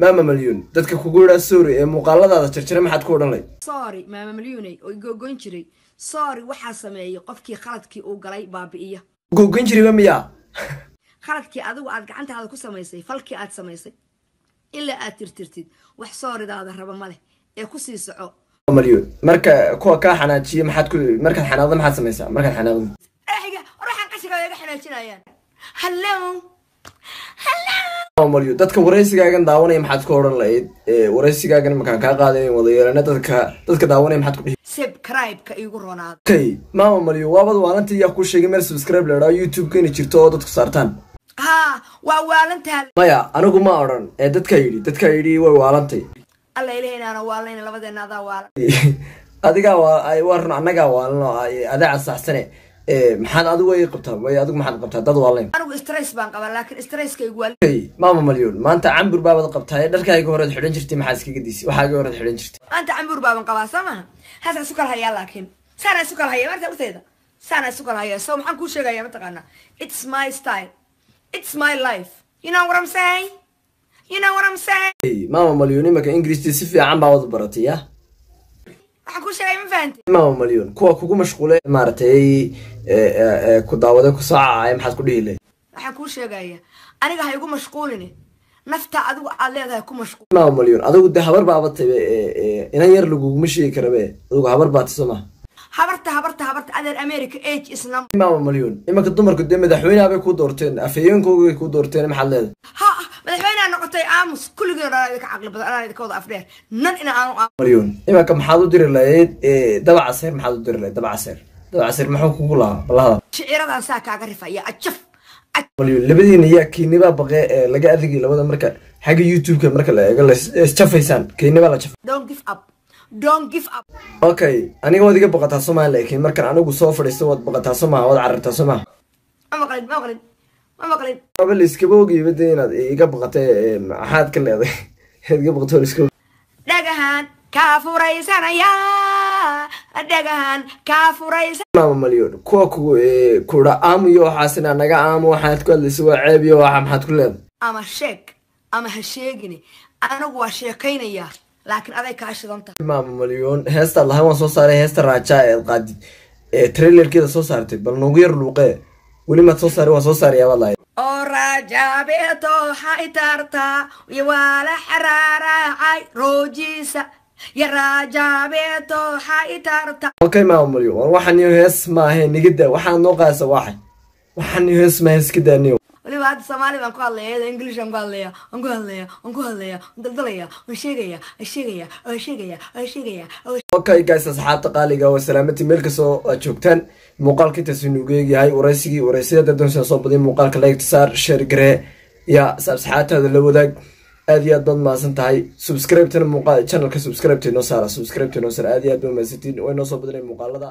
Maama Malyuun, dadka kugu yidhaa sorry ee muuqaaladaada jarjara, maxaad ku odhan layd? Sorry, Maama Malyuuney oo igogoyn jiray, sorry. Waxaa sameeyey qofkii khaladkii uu galay baabi'iya. Gogoyn jirayba miyaa? Khaladkii adigu aad gacantaada ku samaysay, falkii aad samaysay, ilaa aad tirtirtid wax sorrydaada raba ma leh ee kusii soco. Malyuun, marka kuwa kaa xanaajiya maxaad ku, markaad xanaaqdo maxaad samaysaa markaad xanaaqdo? Exiga ruuxan qashiga way iga xanaajinayaan. Hello, hello. Malyuun, dadka waraysigaagan daawanaya maxaad ku odhan lahayd? Waraysigaagan markaan kaa qaaday wada yeelana, dadka daawanaya maxaad ku dhihi? Subscribe-ka iigu roonaada. Okay, Maama Malyuun, waabad waalantii. Yaa kuu sheegay meel subscribe la idhaa YouTube-ka inay jirto oo dadku saartaan? Haa, waa waalantaha. Maya, anigu ma odhan ee dadkaa yidhi way waalantay. Alla ilahi inaana waalayna, labadeenna adaa waalan. Adigaa waa run, annagaa waalan oo adaa saxsane. Maxaad adigu ay qabtaa? Way adigu maxaad qabtaa dad waalayn? Anigu stress baan qabaa, laakiin stresskaygu waa Okay, Maama Malyuun, maanta cambur baabad qabtaa. Dharkaaga horeed xidhan jirtay maxaad iskaga diisay? Waxaaga horeed xidhan jirtay. Maanta cambuur baaban qabaa, soo maha? Haasaan isu kala hayaa, laakiin saana isu kala haya maanta urteeda, saana isu kala hayaa. So maxaan kuu sheegayaa mataqaanaa? It's my style, it's my life, you know what I'm saying? You know what I'm saying? Okay, Maama Malyuun, imaka Ingiriistii si fiican baa wada baratay ya. Waxaan kuu sheegaya ma fahantay? Maama Malyuun, kuwa kugu mashquulay maaragtay ku daawaday ku soo cacaya, maxaad ku dhihi lahayd? Waxaan kuu sheegaya, aniga ha igu mashquulini, nafta adigu aad leedahay ku mashquul. Maama Malyuun, adigu dee habar baaba tabe, inan yar laguguma sheegi karabe. Adigu habar baata, soo maha? Habarta, habarta, habarta, adeer, America age is number. Maama Malyuun, imanka dumarku dee madaxweynaha bay kuu doorteen, afhayeenkoogay kuu doorteen, maxaad leedahay? Ha, madaxweyneha noqotay. Aamus, kulligeen anaa idinka caqli badan, anaa idinka wada afdheer nan ina aanu Malyuun, imanka maxaad u diri lahayd Dabacaseer? Maxaad u diri lahayd Dabacaseer? Dabacaseer muxuu kugu lahaa balahada? Shiciradan saa kaaga rifaya, ajaf. Malyuun, labadiina yaa kiinibaa baqe ee laga adigay labada marka xagga YouTube-ka marka la eego la isjafaysaan, kiinibaa la jafay? Don't give up, don't give up. Okay, aniga waad iga baqataa Soomaali, laakiin markaan anigu soo fadhiisto waad baqataa, soo maha? Waad carartaa, soo maha? Ma maqlin, ma maqlin, ma maqlin. Aba la iskaba ogayba dee inaad iga baqatay. Maxaad ka leedahay inaad iga baqato? La iska Dhagahan kaa furaysanaya, dhagahan kaa furaysan. Maama Malyuun, kuwa ku kudha aamu iyo waxaasina naga aamu, waxaad ku hadlaysa waa ceeb iyo waxa, maxaad ku leedahay? Ama sheeg ama ha sheegini, anigu waa sheekaynayaa, laakiin aday kaa shidan tahay. Maama Malyuun, heestaad lahayn waan soo saaray, heesta Raajaa eed qaadid ee trailerkeeda soo saartay, bal noogu yar luuqee. Weli maad soo saaray? Waan soo saarayaa baad lahayd. Oo rajaabeeto waxay tartaa iyo waa la xaraaraacay roojiisa iyo rajaabeeto waxay tartaa. Okay, Maama Malyuun, war waxaan iyo hees maahe, nigada waxaad noo qaadaysa waxay waxaan iyo hees maahe, iska daaniyo. Weliba hadda Soomaali baan ku hadlaya, iyadoo English aan ku hadlaya, aan ku hadlaya, aan ku hadlaya, aan daldalaya, aan sheegaya, aan sheegaya, aan sheegaya, aan sheegaya. Okay guys, asxaabta qaaliga, waa salaamatii meel kastoo aad joogtaan. Muuqaalka intaas inugu eegyahay. Waraysigii waraysiyada doonsa soo badiy. Muuqaalka like saar, share garee ya asxaabtaada la wadaag. Aad iyo aad baad mahadsan tahay. Subscribe-tana muuqaal channelka subscribe-ta inoo saara, subscribe-ta inoo saara. Aad iyo aad baad mahadsantiin. Way noo soo badinay muuqaalada.